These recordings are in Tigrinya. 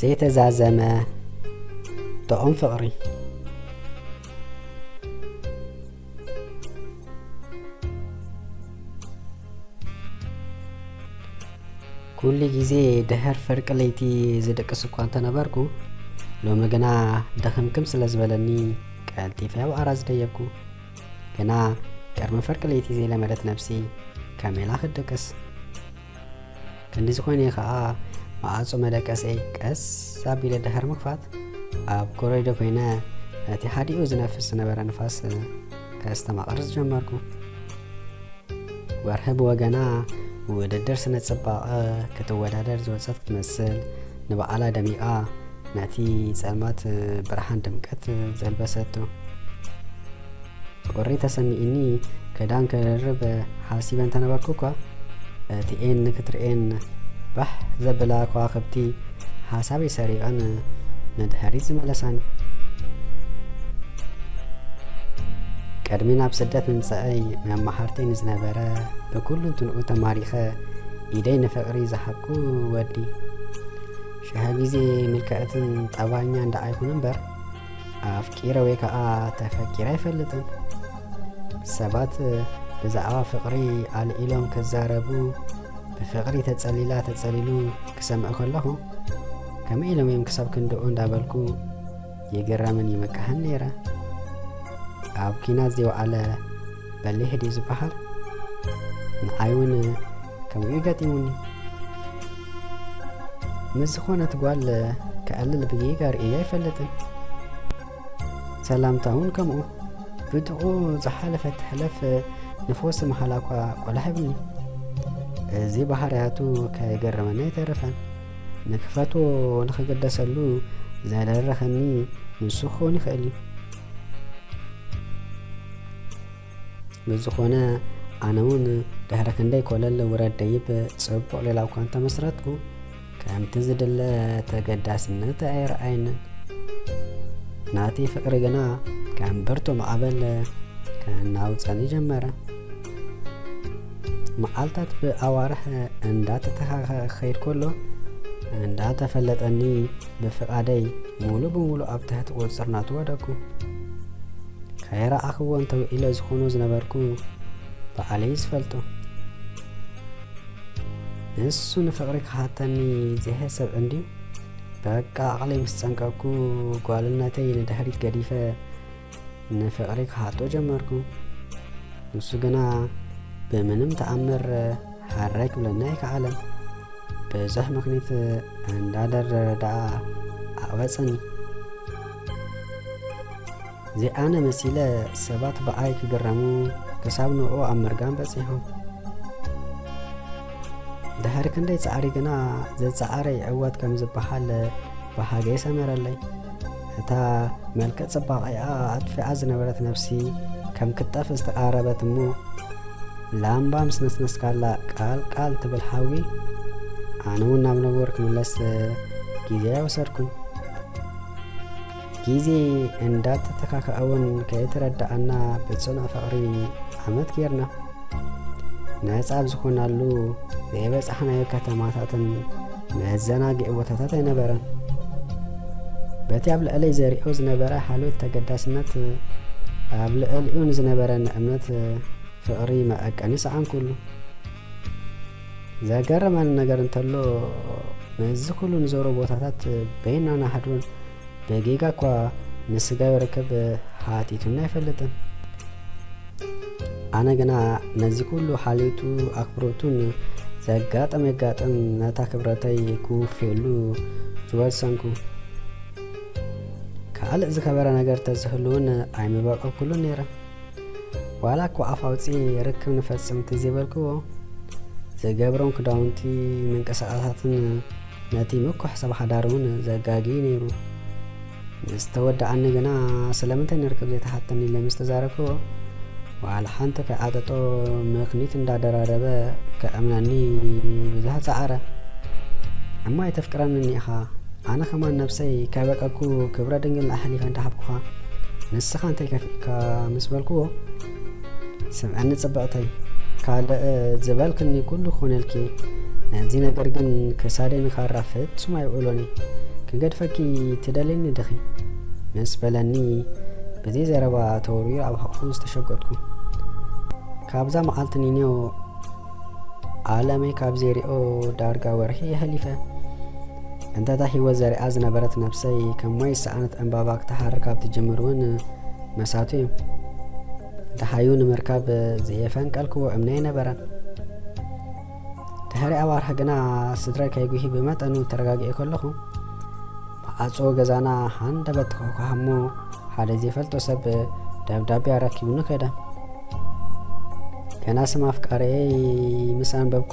ዘይተዛዘመ ጥዑም ፍቕሪ። ኩሉ ግዜ ድሕር ፍርቂ ለይቲ ዝድቅስ እኳ እንተነበርኩ፣ ሎሚ ግና ድኽምክም ስለ ዝበለኒ ቀልጢፈ ኣብ ዓራት ዝደየብኩ። ግና ቅድሚ ፍርቂ ለይቲ ዘይለመደት ነብሲ ከመይ ኢላ ክትድቅስ? ክንዲ ዝኾነ ከኣ፣ መዓጹ መደቀሰይ ቀስ ኣቢለ ድሕሪ ምኽፋት፣ ኣብ ኮሪዶ ኮይነ ነቲ ሓዲኡ ዝነፍስ ዝነበረ ንፋስ ከስተማቕር ዝጀመርኩ። ወርሒ ብወገና ውድድር ስነ ጽባቐ ክትወዳደር ዝወጸት ክትመስል፣ ንባዕላ ደሚቓ ነቲ ጸልማት ብርሃን ድምቀት ዘልበሰቶ። ቁሪ ተሰሚእኒ ክዳን ክደርብ ሓሲበ እንተነበርኩ እኳ፣ እቲኤን ክትርእየን ባህ ዘብላ ከዋኽብቲ ሓሳበይ ሰሪቐን ንድሕሪት ዝመለሳኒ። ቅድሚ ናብ ስደት ምምጻእይ መማህርተይ ንዝነበረ ብኩሉ እንትንኡ ተማሪኸ ኢደይ ንፍቕሪ ዝሃብኩ ወዲ። ሽሕ ግዜ ምልክዕትን ጠባኛ እንዳ ኣይኹን እምበር፣ ኣፍቂረ ወይ ከኣ ተፈቂረ ኣይፈልጥን። ሰባት ብዛዕባ ፍቕሪ ኣልዒሎም ክዛረቡ፣ ብፍቕሪ ተጸሊላ ተጸሊሉ ክሰምዕ ከለኹ፣ ከመይ ኢሎም እዮም ክሳብ ክንድኡ እንዳበልኩ ይግረምን ይምካሕን ነይረ። ኣብ ኲናት ዘይወዓለ በሊሕ ድዩ ዝበሃል? ንዓይ እውን ከምኡ እዩ ገጢሙኒ። ምስ ዝኾነት ጓል ከዕልል ብጌጋ ርእየ ኣይፈልጥን። ሰላምታ እውን ከምኡ። ብጥቕኡ ዝሓለፈት ሕለፍ ንፈውሲ ምሃላ እኳ ቆላሕ ይብልኒ። እዚ ባህርያቱ ከይገረመኒ ኣይተረፈን። ንክፈትዎ ንክግደሰሉ ዘደረኸኒ ንሱ ክኸውን ይኽእል እዩ። ብዝኾነ፣ ኣነ እውን ድሕሪ ክንደይ ኮለል ውረድ ደይብ ጽቡቕ ሌላ እኳ እንተመስረትኩ፣ ከምቲ ዝድለ ተገዳስነት ኣይረኣየንን። ናተይ ፍቕሪ ግና ከም ብርቱ ማዕበል ከናውጸኒ ጀመረ። መዓልታት ብኣዋርሕ እንዳተተኻኸ ክኸይድ ከሎ፣ እንዳተፈለጠኒ ብፍቓደይ ሙሉ ብሙሉ ኣብ ትሕቲ ቁጽጽር ናቱ ወደኩ። ከይረኣኽዎ እንተውዒለ ዝኾኖ ዝነበርኩ ባዕለይ ዝፈልጦ። ንሱ ንፍቕሪ ክሓተኒ ዘይሕሰብ እንድዩ። በቃ ዓቕለይ ምስ ጸንቀኩ፣ ጓልነተይ ንድሕሪት ገዲፈ ንፍቕሪ ክሓቶ ጀመርኩ። ንሱ ግና ብምንም ተኣምር ሃራይ ክብለኒ ኣይከኣለን። ብዙሕ ምኽኒት እንዳደርደረ ደኣ ኣቕበጸኒ። ዘይኣነ መሲለ ሰባት ብኣይ ክግረሙ ክሳብ ንኡ ኣብ ምርጋም በጺሖም። ድሕሪ ክንደይ ጻዕሪ ግና ዝጸዓረ ይዕወት ከም ዝበሃል ብሃገይ ሰመረለይ። እታ መልክዕ ጽባቐኣ ኣጥፊኣ ዝነበረት ነብሲ ከም ክትጠፍ ዝተቓረበት እሞ፣ ላምባ ምስ ነስነስካላ ቃል ቃል ትብል ሓዊ፣ ኣነ እውን ናብ ነቦር ክምለስ ግዜ ኣይወሰድኩን። ግዜ እንዳተተካኸኣ እውን ከይተረዳኣና ብጽኑዕ ፍቕሪ ዓመት ጌርና። ነጻ ኣብ ዝኾናሉ ዘይበጻሕናዮ ከተማታትን መዘናግዒ ቦታታት ኣይነበረን። በቲ ኣብ ልዕለይ ዘሪኦ ዝነበረ ሓልዮት ተገዳስነት፣ ኣብ ልዕሊኡ ንዝነበረኒ እምነት ፍቕሪ መዐቀኒ ሰኣንኩሉ። ዘገረመኒ ነገር እንተሎ፣ ነዚ ኩሉ ንዞሮ ቦታታት በይና ንሓድሮን ብጌጋ እኳ ንስጋዊ ርክብ ሓቲቱኒ ኣይፈልጥን። ኣነ ግና ነዚ ኩሉ ሓልዮቱ ኣኽብሮቱን ዘጋጠም የጋጥም ነታ ክብረተይ ክውፍየሉ ዝወሰንኩ። ካልእ ዝከበረ ነገር ተዝህልውን ኣይምበቀኩሉን ነይረ። ዋላ እኳ ኣፍ ኣውፅኤ ርክብ ንፈጽም እንተዘይበልክዎ፣ ዝገብሮም ክዳውንቲ ምንቅስቃሳትን ነቲ ምኩሕ ሰብ ሓዳር እውን ዘጋጊ ነይሩ። ምስ ተወድኣኒ ግና ስለምንታይ ንርክብ ዘይተሓተኒ ኢለ ምስ ተዛረብክዎ፣ ዋላ ሓንቲ ከይዓጠጦ ምኽኒት እንዳደራረበ ከእምነኒ ብዙሕ ጸዓረ። እሞ ኣይተፍቅረንን ኢኻ፣ ኣነ ከማን ነብሰይ ከይበቀኩ ክብረ ድንግልና ኣሕሊፈ እንዳሃብኩኻ፣ ንስኻ እንታይ ከፊእካ ምስ በልክዎ፣ ስምዐኒ ጽብቕተይ፣ ካልእ ዝበልክኒ ኩሉ ክኾነልኪ፣ ነዚ ነገር ግን ክሳደይ ንኻራ ፍጹም ኣይውዕሎን እየ። ክገድፈኪ ትደልኒ ድኺ? ምስ በለኒ፣ ብዘይ ዘረባ ተወርዊሩ ኣብ ሕቑፉ ዝተሸጎጥኩ። ካብዛ መዓልቲ ኒኖ ዓለመይ ካብ ዘይሪኦ ዳርጋ ወርሒ የሕሊፈ። እንተታ ህይወት ዘሪኣ ዝነበረት ነብሰይ ከም ማይ ዝሰኣነት ዕምባባ ክትሃርር ካብ ትጅምር እውን መሳቱ እዩ። ደሃዩ ንምርካብ ዘየፈንቀልክዎ እምነ ኣይነበረን። ድሕሪ ኣዋርሕ ግና ስድራይ ከይጉሂ ብመጠኑ ተረጋጊኤ ከለኹ፣ ማዕጾ ገዛና ሃንደበት ተኳኳሃ እሞ ሓደ ዘይፈልጦ ሰብ ደብዳቤ ኣረኪቡኒ ከደ። ገና ስም ኣፍቃሪየይ ምስ ኣንበብኩ፣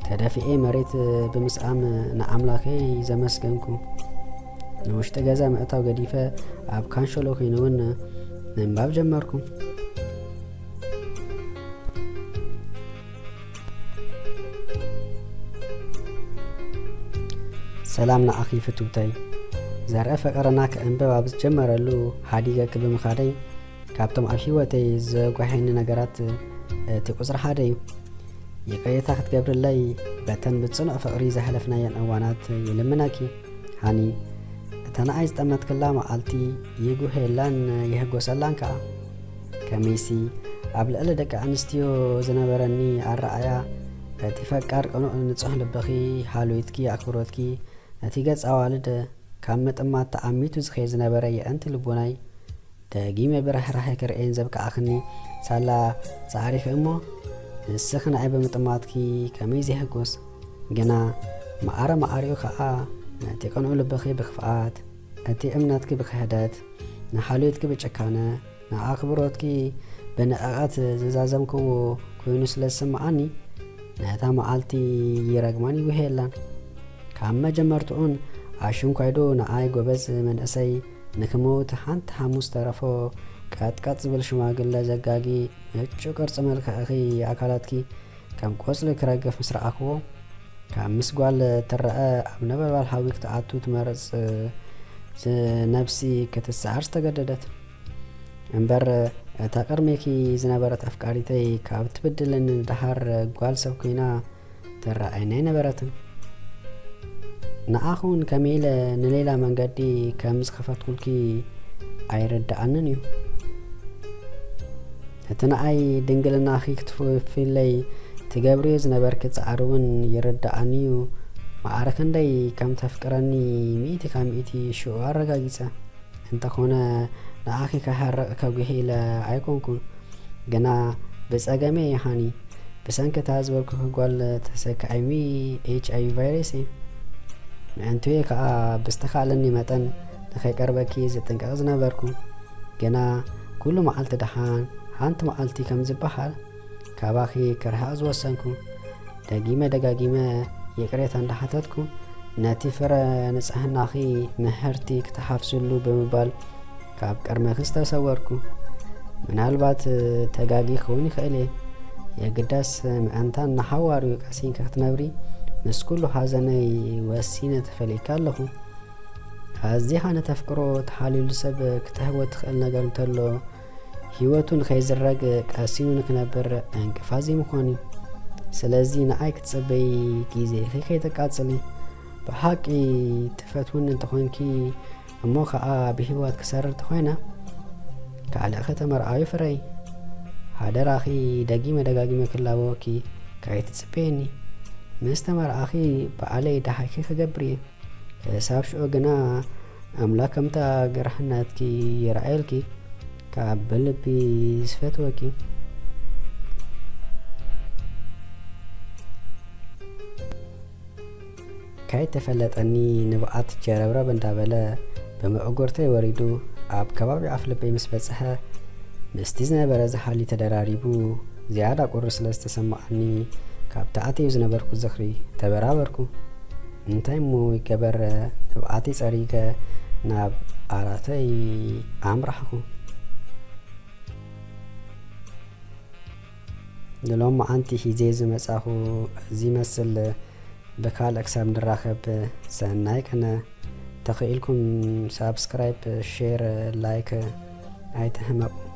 ተደፊኤ መሬት ብምስኣም ንኣምላኸይ ዘመስገንኩ። ንውሽጢ ገዛ ምእታው ገዲፈ ኣብ ካንሸሎ ኮይነ እውን ምንባብ ጀመርኩ። ሰላም ንዓኺ ፍትውተይ። ዘርኢ ፍቕርና ክዕንብብ ኣብ ዝጀመረሉ ሓዲገኪ ብምኻደይ፣ ካብቶም ኣብ ህይወተይ ዘጓሕዩኒ ነገራት እቲ ቁጽሪ ሓደ እዩ። ይቕሬታ ክትገብርለይ፣ በተን ብጽኑዕ ፍቕሪ ዘሕለፍናየን እዋናት ይልምነኪ። ሃኒ፣ እታ ንኣይ ዝጠመትክላ መዓልቲ ይጉህየላን ይሕጎሰላን ከኣ። ከመይሲ፣ ኣብ ልዕሊ ደቂ ኣንስትዮ ዝነበረኒ ኣረኣእያ፣ እቲ ፈቃር ቅኑዕ ንጹሕ ልብኺ፣ ሃልዮትኪ፣ ኣኽብሮትኪ፣ ነቲ ገጽ ኣዋልድ ካብ ምጥማት ተኣሚቱ ዝኸይድ ዝነበረ የዕንቲ ልቦናይ፣ ደጊመ ብርሕራሐ ክርእየን ዘብቅዓኽኒ ሳላ ጻዕሪኺ እሞ፣ ንስኺ ንኣይ ብምጥማትኪ ከመይ ዘይሕጎስ። ግና መዓረ መዓሪኡ ከኣ ነቲ ቅኑዕ ልብኺ ብኽፍኣት፣ እቲ እምነትኪ ብክሕደት፣ ንሓልዮትኪ ብጭካነ፣ ንኣኽብሮትኪ ብንዕቐት ዝዛዘምክዎ ኮይኑ ስለ ዝስምዓኒ፣ ነታ መዓልቲ ይረግማን ይጉህየላን። ካብ መጀመርትኡን ኣሽንኳይዶ ንኣይ ጎበዝ መንእሰይ ንክመውት ሓንቲ ሓሙስ ተረፎ ቀጥቀጥ ዝብል ሽማግለ ዘጋጊ ምቹእ ቅርጺ መልክዕኺ ኣካላትኪ ከም ቆጽሊ ክረግፍ ምስ ረኣኽዎ፣ ካብ ምስ ጓል ትረኣ ኣብ ነበልባል ሓዊ ክትኣቱ ትመርጽ ነብሲ ክትሰዓር ዝተገደደት። እምበር እታ ቅድሜኪ ዝነበረት ኣፍቃሪተይ ካብ ትብድለኒ ንደሓር ጓል ሰብ ኮይና ትረኣየኒ ኣይነበረትን። ንዓኺ እውን ከመይ ኢለ ንሌላ መንገዲ ከም ዝኸፈትኩልኪ ኣይርድኣንን እዩ። እቲ ንኣይ ድንግልናኺ ክትፍለይ ትገብርዮ ዝነበርኪ ጻዕሪ እውን ይርድኣኒ እዩ። ማዕረ ክንደይ ከም ተፍቅረኒ ሚእቲ ካብ ሚእቲ ሽዑ ኣረጋጊጸ። እንተኾነ ንኣኺ ክሕርቕ ከጒሂ ኢለ ኣይኮንኩን። ግና ብጸገመይ እየ ሃኒ። ብሰንኪ እታ ዝበልኩኺ ጓል ተሰካዒሚ ኤች ኣይ ቪ ቫይረስ እየ። ምእንትኡ እየ ከኣ ብዝተኻእለኒ መጠን ንኸይቀርበኪ ዝጥንቀቕ ዝነበርኩ። ግና ኩሉ መዓልቲ ደሓን ሓንቲ መዓልቲ ከም ዝበሃል ካባኺ ክርሕቕ ዝወሰንኩ። ደጊመ ደጋጊመ ይቕሬታ እንዳሓተትኩ፣ ነቲ ፍረ ንጽህናኺ ምህርቲ ክትሓፍስሉ ብምባል ካብ ቅድመኺ ዝተሰወርኩ። ምናልባት ተጋጊ ክኸውን ይኽእል እየ። የግዳስ ምእንታን ንሓዋሩ ቀሲንኪ ክትነብሪ ምስ ኩሉ ሓዘነይ ወሲነ ተፈልየኪ ኣለኹ። ኣዚኻ ንተፍቅሮ ተሓልዩሉ ሰብ ክትህቦ ትኽእል ነገር እንተሎ፣ ህይወቱ ንኸይዝረግ ቀሲኑ ንክነብር ዕንቅፋት ዘይምዃን እዩ። ስለዚ ንኣይ ክትጽበዪ ግዜኺ ከይተቃጽሊ። ብሓቂ ትፈትውኒ እንተኾንኪ እሞ ኸኣ ብህይወት ክሰርር እንተኾይነ፣ ካልእኺ ተመርዓዊ ፍረይ። ሓደራኺ ደጊመ ደጋጊመ ክላበወኪ ከይትጽበየኒ። ምስ ተመርዓኺ ባዕለይ ደሃይኪ ክገብር እየ። ክሳብ ሽዑ ግና ኣምላኽ ከምታ ገርሕነትኪ ይርኣየልኪ። ካብ ልቢ ዝፈትወኪ። ከይተፈለጠኒ ንብዓት ጀረብረብ እንዳበለ ብምዕጉርተይ ወሪዱ ኣብ ከባቢ ኣፍልበይ ምስ በጽሐ፣ ምስቲ ዝነበረ ዝሓሊ ተደራሪቡ ዝያዳ ቁሪ ስለ ዝተሰማዓኒ፣ ካብቲ ኣትየዮ ዝነበርኩ ዝኽሪ ተበራበርኩ። እንታይ እሞ ይገበር፣ ንብዓተይ ጸሪገ ናብ ዓራተይ ኣምራሕኩ። ንሎማዓንቲ ሒዘ ዝመጻኹ እዚ ይመስል። ብካልእ ክሳብ ንራኸብ ሰናይ ቅነ። ተኽኢልኩም ሳብስክራይብ፣ ሼር፣ ላይክ ኣይትሕመቑ።